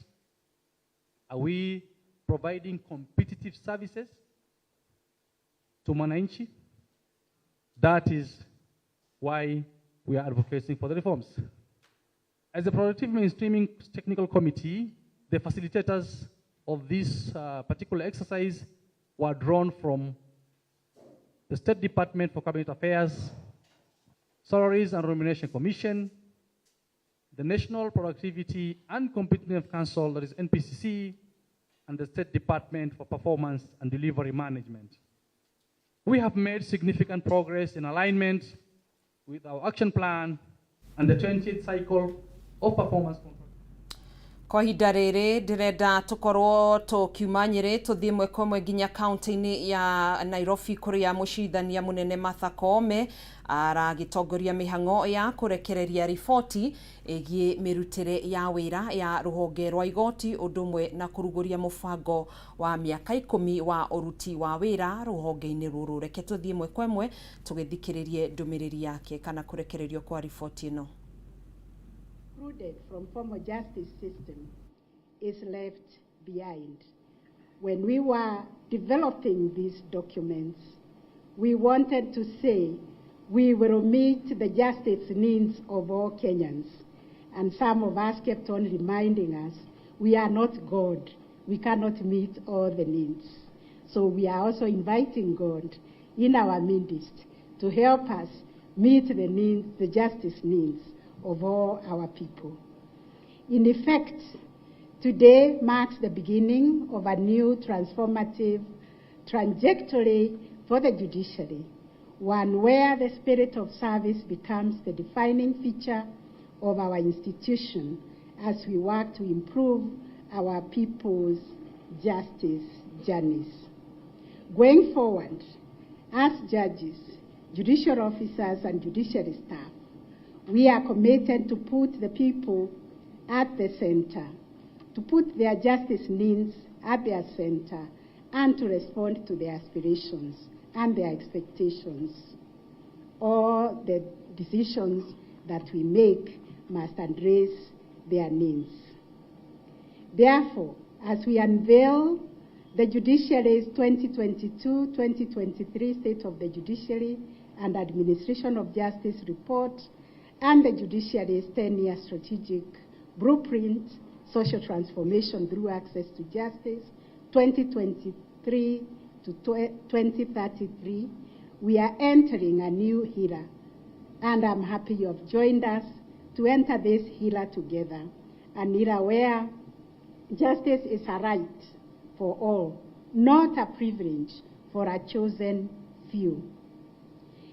Are we providing competitive services to mwananchi? That is why we are advocating for the reforms. As the Productive Mainstreaming Technical Committee, the facilitators of this particular exercise were drawn from the State Department for Cabinet Affairs, Salaries and Remuneration Commission, the National Productivity and Competitiveness Council, that is NPCC, and the State Department for Performance and Delivery Management. We have made significant progress in alignment with our action plan and the 20th cycle of performance control. Kwa ihinda rĩrĩ ndĩrenda tũkorwo tũkiuma Nyĩrĩ tũthiĩ ĩmwe kwa ĩmwe nginya kaunti-inĩ ya Nairobi kũrĩa mũcirithania mũnene Martha Koome aragĩtongoria mĩhang'o ya kũrekereria riboti ĩgiĩ mĩrutĩre ya wĩra ya rũhonge rwa igoti ũndũ ũmwe na kũrugũria mũbango wa mĩaka 10 wa ũruti wa wĩra rũhonge-inĩ rũrũ. Reke tũthiĩ ĩmwe kwa ĩmwe tũgĩthikĩrĩrie ndũmĩrĩri yake kana kũrekererio kwa riboti ĩno. From formal justice system is left behind. When we were developing these documents, we wanted to say we will meet the justice needs of all Kenyans. And some of us kept on reminding us, we are not God. We cannot meet all the needs. So we are also inviting God in our midst to help us meet the needs, the justice needs of all our people. In effect, today marks the beginning of a new transformative trajectory for the judiciary, one where the spirit of service becomes the defining feature of our institution as we work to improve our people's justice journeys. Going forward, as judges, judicial officers, and judiciary staff, we are committed to put the people at the center, to put their justice needs at their center, and to respond to their aspirations and their expectations. All the decisions that we make must address their needs. Therefore, as we unveil the Judiciary's 2022-2023 State of the Judiciary and Administration of Justice Report and the Judiciary's 10-year strategic blueprint, Social Transformation Through Access to Justice, 2023 to 2033, we are entering a new era, and I'm happy you have joined us to enter this era together, an era where justice is a right for all, not a privilege for a chosen few.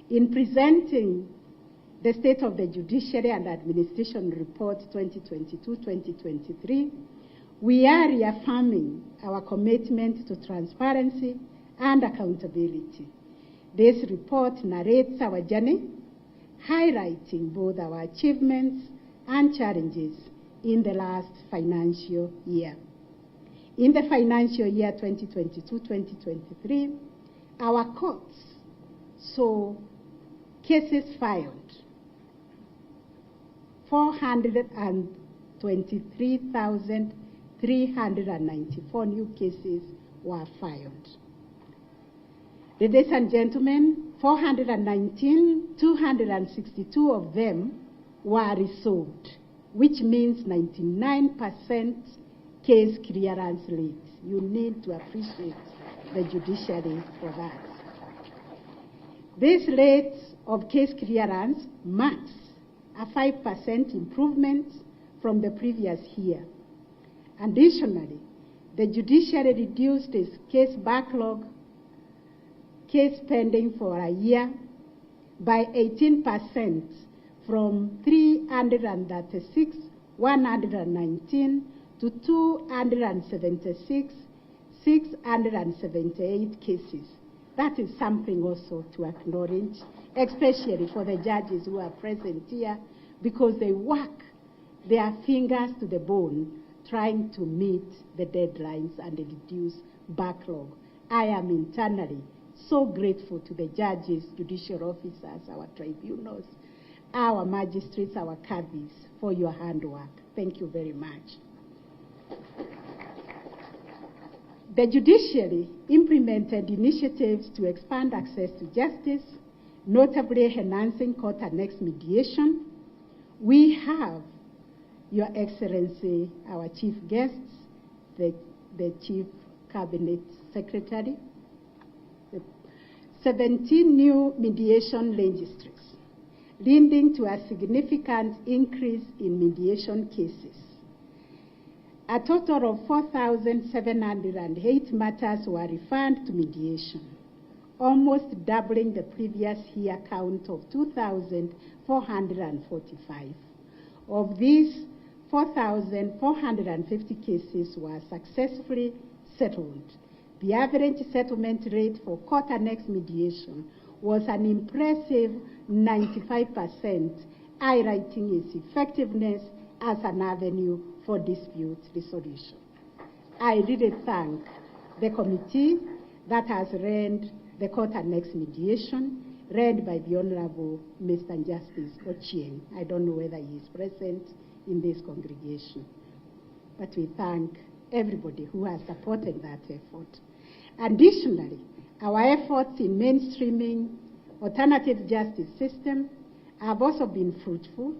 In presenting the State of the Judiciary and Administration Report 2022-2023, we are reaffirming our commitment to transparency and accountability. This report narrates our journey, highlighting both our achievements and challenges in the last financial year. In the financial year 2022-2023, our courts saw cases filed 423,394 new cases were filed. Ladies and gentlemen, 419,262 of them were resolved, which means 99% case clearance rate. You need to appreciate the judiciary for that. This rate of case clearance marks a 5% improvement from the previous year. Additionally, the judiciary reduced its case backlog, case pending for a year, by 18% from 336,119 to 678 cases. That is something also to acknowledge, especially for the judges who are present here, because they work their fingers to the bone trying to meet the deadlines and reduce backlog. I am internally so grateful to the judges, judicial officers, our tribunals, our magistrates, our caddies for your handwork. Thank you very much. The judiciary implemented initiatives to expand access to justice, notably enhancing court annex mediation. We have, Your Excellency, our chief guests, the Chief Cabinet Secretary, the 17 new mediation registries, leading to a significant increase in mediation cases. A total of 4,708 matters were referred to mediation, almost doubling the previous year count of 2,445. Of these, 4,450 cases were successfully settled. The average settlement rate for court annex mediation was an impressive 95%, highlighting its effectiveness as an avenue for dispute resolution. I really thank the committee that has led the court annex mediation, led by the Honorable Mr. Justice Ochieng. I don't know whether he is present in this congregation, but we thank everybody who has supported that effort. Additionally, our efforts in mainstreaming alternative justice system have also been fruitful.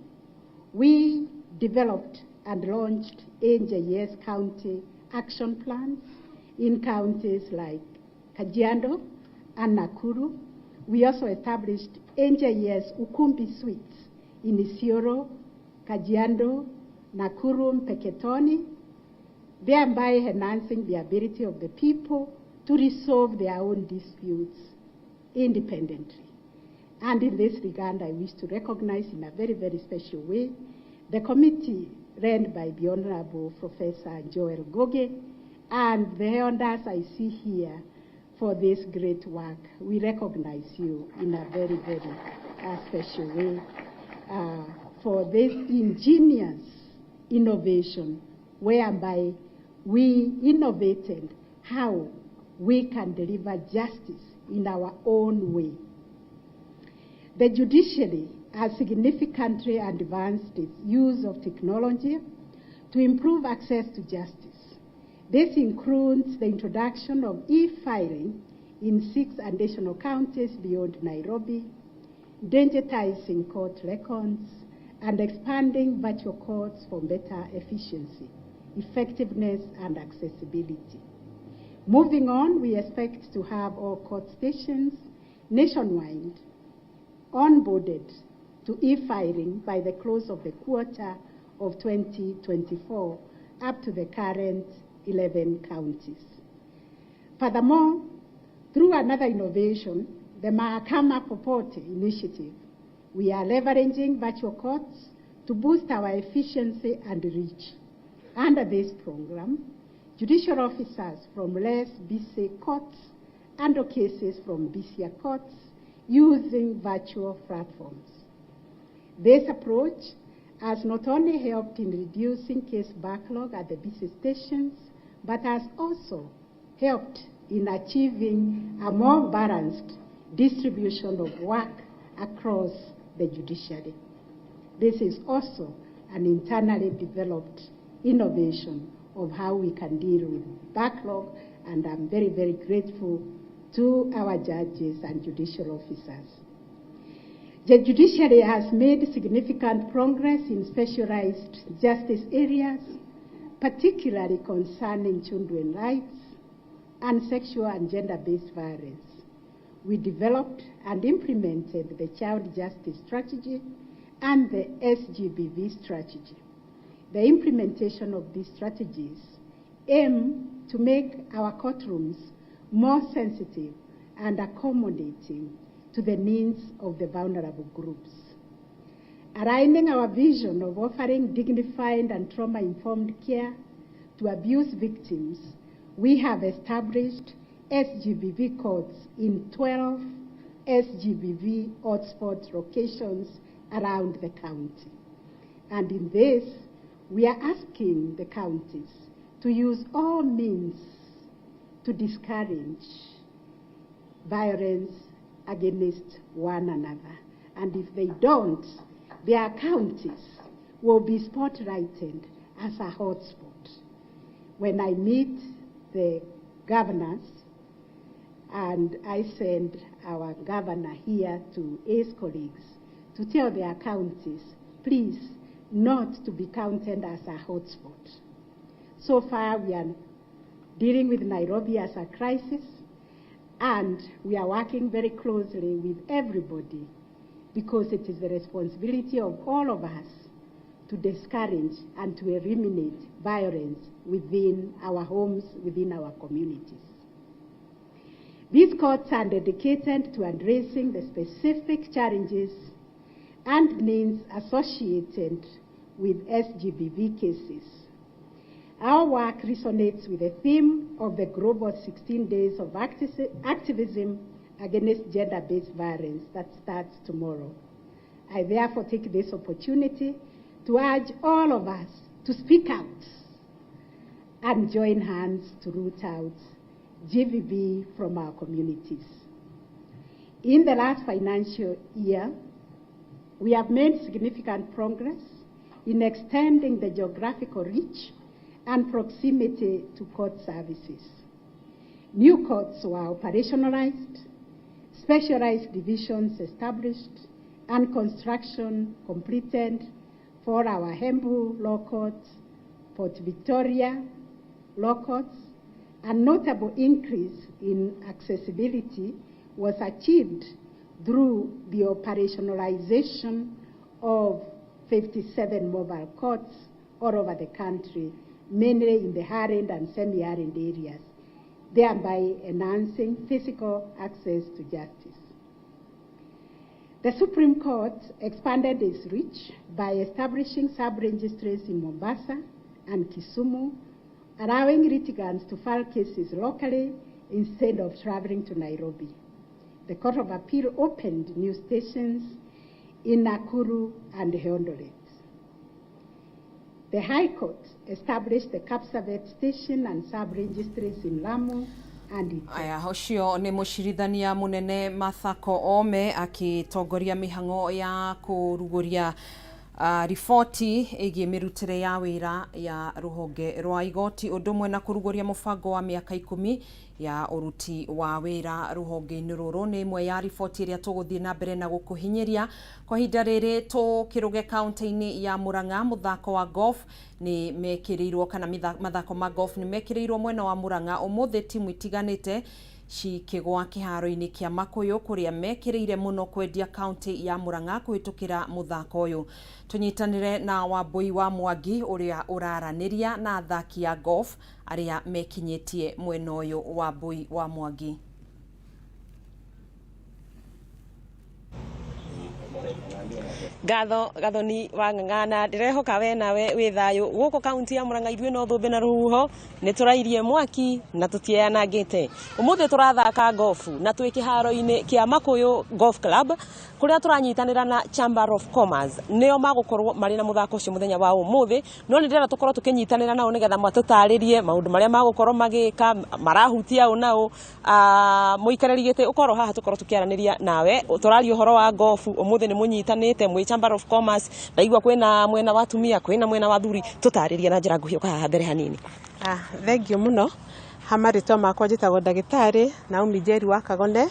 We developed and launched NJS county action plans in counties like Kajiado and Nakuru. We also established NJS Ukumbi Suites in Isiolo, Kajiado, Nakuru, Mpeketoni, thereby enhancing the ability of the people to resolve their own disputes independently. And in this regard, I wish to recognize in a very, very special way the committee led by the Honorable Professor Joel Goge and the elders I see here for this great work. We recognize you in a very, very special way for this ingenious innovation whereby we innovated how we can deliver justice in our own way. The judiciary has significantly advanced its use of technology to improve access to justice. This includes the introduction of e-filing in 6 additional counties beyond Nairobi, digitizing court records, and expanding virtual courts for better efficiency, effectiveness, and accessibility. Moving on, we expect to have all court stations nationwide onboarded to e-filing by the close of the quarter of 2024, up to the current 11 counties. Furthermore, through another innovation, the Mahakama Popote initiative, we are leveraging virtual courts to boost our efficiency and reach. Under this program, judicial officers from less busy courts and cases from busier courts using virtual platforms. This approach has not only helped in reducing case backlog at the busy stations, but has also helped in achieving a more balanced distribution of work across the judiciary. This is also an internally developed innovation of how we can deal with backlog, and I'm very, very grateful to our judges and judicial officers. The judiciary has made significant progress in specialized justice areas, particularly concerning children's rights and sexual and gender-based violence. We developed and implemented the Child Justice Strategy and the SGBV Strategy. The implementation of these strategies aim to make our courtrooms more sensitive and accommodating to the needs of the vulnerable groups. Aligning our vision of offering dignified and trauma-informed care to abuse victims We have established SGBV courts in 12 SGBV hotspot locations around the county. And in this, we are asking the counties to use all means to discourage violence against one another. And if they don't, their counties will be spotlighted as a hotspot. When I meet the governors, and I send our governor here to his colleagues to tell their counties, please, not to be counted as a hotspot. So far, we are dealing with Nairobi as a crisis, and we are working very closely with everybody because it is the responsibility of all of us to discourage and to eliminate violence within our homes, within our communities. These courts are dedicated to addressing the specific challenges and needs associated with SGBV cases. Our work resonates with the theme of the Global 16 Days of Activism Against Gender-Based Violence that starts tomorrow. I therefore take this opportunity to urge all of us to speak out and join hands to root out GBV from our communities. In the last financial year, we have made significant progress in extending the geographical reach and proximity to court services. New courts were operationalized, specialized divisions established, and construction completed for our Embu Law Courts, Port Victoria Law Courts. A notable increase in accessibility was achieved through the operationalization of 57 mobile courts all over the country, mainly in the arid and semi-arid areas, thereby enhancing physical access to justice. The Supreme Court expanded its reach by establishing sub-registries in Mombasa and Kisumu, allowing litigants to file cases locally instead of traveling to Nairobi. The Court of Appeal opened new stations in Nakuru and Eldoret. The High Court established the Kapsabet station and sub-registries in Lamu and Aya, ũcio nĩ mũcirithania mũnene Martha Koome akĩtongoria mĩhang'o ya kũrugũria riboti ĩgiĩ mĩrutĩre ya wĩra ya rũhonge rwa igoti ũndũ ũmwe na kũrugũria mũbango wa mĩaka 10 ya ũruti wa wĩra rũhonge-inĩ rũrũ. Nĩ ĩmwe ya riboti ĩrĩa tũgũthiĩ na mbere na gũkũhinyĩria kwa ihinda rĩrĩ. Tũkĩrũge kaunti-inĩ ya Murang'a, mũthako wa golf nĩ mekĩrĩirwo kana mathako ma golf nĩ mekĩrĩirwo mwena wa Murang'a ũmũthĩ, timu itiganĩte cikĩgwa kĩharo-inĩ kĩa Makuyu kũrĩa mekĩrĩire mũno kwendia kaunti ya Murang'a kũhĩtũkĩra mũthako ũyũ. Tũnyitanĩre na Wambui wa Mwangi ũrĩa ũraranĩria na athaki a golf arĩa mekinyĩtie mwena ũyũ. Wambui wa Mwangi. Ngatho Gathoni wa Ng'ang'ana, ndirehoka we nawe wi thayo guku kaunti ya Murang'a. Ithuĩ no thũmbĩ na rũhuho nĩ tũrairie mwaki na tũtieyanangĩte. Ũmũthĩ tũrathaka gofu na twĩ kĩharo-inĩ kĩa Makuyu Golf Club kũrĩa tũranyitanĩra na Chamber of Commerce, nĩo magũkorwo marĩ na mũthako ũcio mũthenya wa ũmũthĩ. No nĩ ndĩrenda tũkorwo tũkĩnyitanĩra nao nĩgetha matũtarĩrie maũndũ marĩa magũkorwo magĩka marahutia ũ na ũ. Mũikarĩri gĩtĩ ũkorwo haha tũkorwo tũkĩaranĩria nawe, tũraria ũhoro wa gofu ũmũthĩ. Nĩ mũnyitanĩte mwĩ Chamber of Commerce, ndaigua kwĩna mwena wa atumia, kwĩna mwena wa athuri, tũtarĩrie na njĩra nguhĩ ũka haha mbere hanini. Thengiũ mũno. Ha marĩtwa makwa njĩtagwo ndagĩtarĩ Naomi Njeri wa Kagone,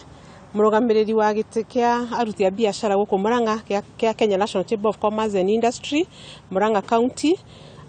mũrũgamĩrĩri wa gĩtĩ kĩa aruti a biacara gũkũ Murang'a kĩa Kenya National Chamber of Commerce and Industry, Murang'a County.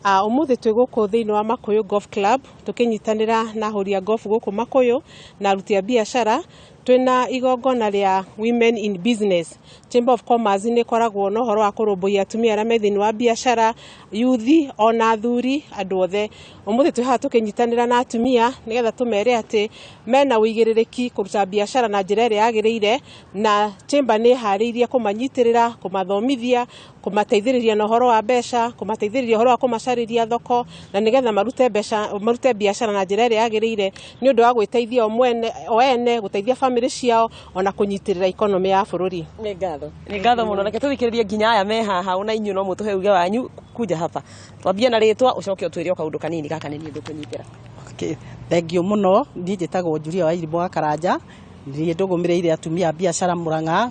Ũmũthĩ twĩ gũkũ thĩinĩ wa Makuyu Golf Club tũkĩnyitanĩra na ahũri a golf gũkũ Makuyu na aruti a biacara. Twĩna igongona rĩa Women in Business. Chamber of Commerce nĩ ĩkoragwo na ũhoro wa kũrũmbũiya atumia arĩa me thĩinĩ wa biacara, yuthi ona athuri, andũ othe. Ũmũthĩ twĩ haha tũkĩnyitanĩra na atumia nĩgetha tũmere atĩ mena ũigĩrĩrĩki kũruta biacara na njĩra ĩrĩa yagĩrĩire, na Chamber nĩ ĩharĩirie kũmanyitĩrĩra, kũmathomithia, kũmateithĩrĩria na ũhoro wa mbeca, kũmateithĩrĩria ũhoro wa kũmacarĩria thoko, na nĩgetha marute mbeca, marute biacara na njĩra ĩrĩa yagĩrĩire nĩ ũndũ wa gwĩteithia o mwene, o ene, gũteithia bamĩrĩ ciao ona kũnyitĩrĩra economy ya bũrũri. Nĩ ngatho, nĩ ngatho mũno. Reke tũthikĩrĩrie nginya aya me haha, ona inyuĩ no mũtũhe uge wanyu. Kuja hapa, twambie na rĩtwa ũcoke ũtwĩre o kaũndũ kanini gaka nĩ niĩ ngũkũnyitĩra. Okay. Thengiũ mũno, niĩ njĩtagwo Julia wa Irimũ wa Karanja, niĩ ndũgũmĩrĩire atumia a biacara Murang'a,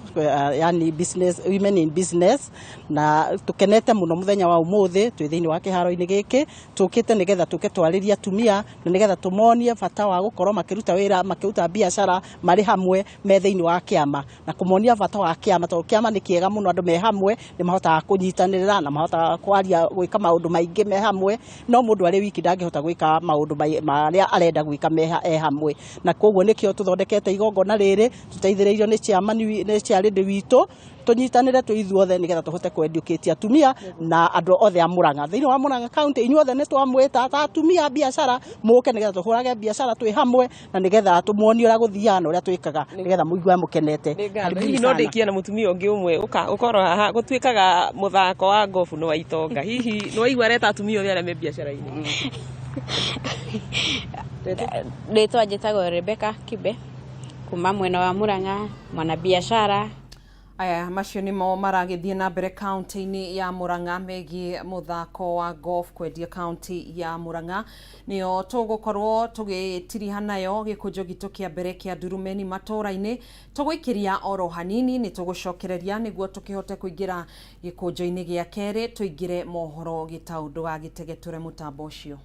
yani business, women in business, na tũkenete mũno mũthenya wa ũmũthĩ twĩ thĩinĩ wa kĩharo-inĩ gĩkĩ, tũkĩte nĩgetha tũke twarĩrie atumia na nĩgetha tũmonie bata wa gũkorwo makĩruta wĩra, makĩruta biacara marĩ hamwe me thĩinĩ wa kĩama, na kũmonia bata wa kĩama, tondũ kĩama nĩ kĩega mũno, andũ me hamwe nĩ mahotaga kũnyitanĩrĩra na mahotaga kwaria, gwĩka maũndũ maingĩ me hamwe, no mũndũ arĩ wiki ndangĩhota gwĩka maũndũ marĩa arenda gwĩka me e hamwe, na koguo nĩkĩo tũthondekete igongona rĩrĩ tũteithĩrĩirio nĩ chairman nĩ chairlady witũ, tũnyitanĩre twĩ ithuothe nĩgetha tũhote kũ-educate atumia na andũ othe a Murang'a. Thĩinĩ wa Murang'a County inyuothe nĩ twamwĩta ta atumia a biacara mũke nĩgetha tũhũrage biacara twĩ hamwe na nĩgetha tũmuonie ũrĩa gũthiaga na ũrĩa twĩkaga nĩgetha mũigue mũkenete. Nĩ ngatho. Karibuni Hihi no sana. ndĩkie na mũtumia ũngĩ ũmwe ũka ũkorwo haha gũtuĩkaga mũthako wa ngobu nĩ wa itonga, hihi nĩ waigua areta atumia othe arĩa me biacara-inĩ? Rĩtwa njĩtagwo Rebecca Kibe kuma mwena wa Murang'a, mwanabiashara. Aya macio nĩmo maragĩthiĩ na mbere kaunti-inĩ ya Murang'a megiĩ mũthako wa golf kwendia kaunti ya Murang'a. Nĩyo tũgũkorwo tũgĩtiriha nayo gĩkũnjo gitũ kĩa mbere kĩa ndurumeni matũra-inĩ. Tũgũikĩria oro hanini nĩ tũgũcokereria nĩguo tũkĩhote kũingĩra gĩkũnjo-inĩ gĩa kerĩ, tũingĩre mohoro gĩtaũ. Ndũgagĩtege tũre mũtambo ũcio.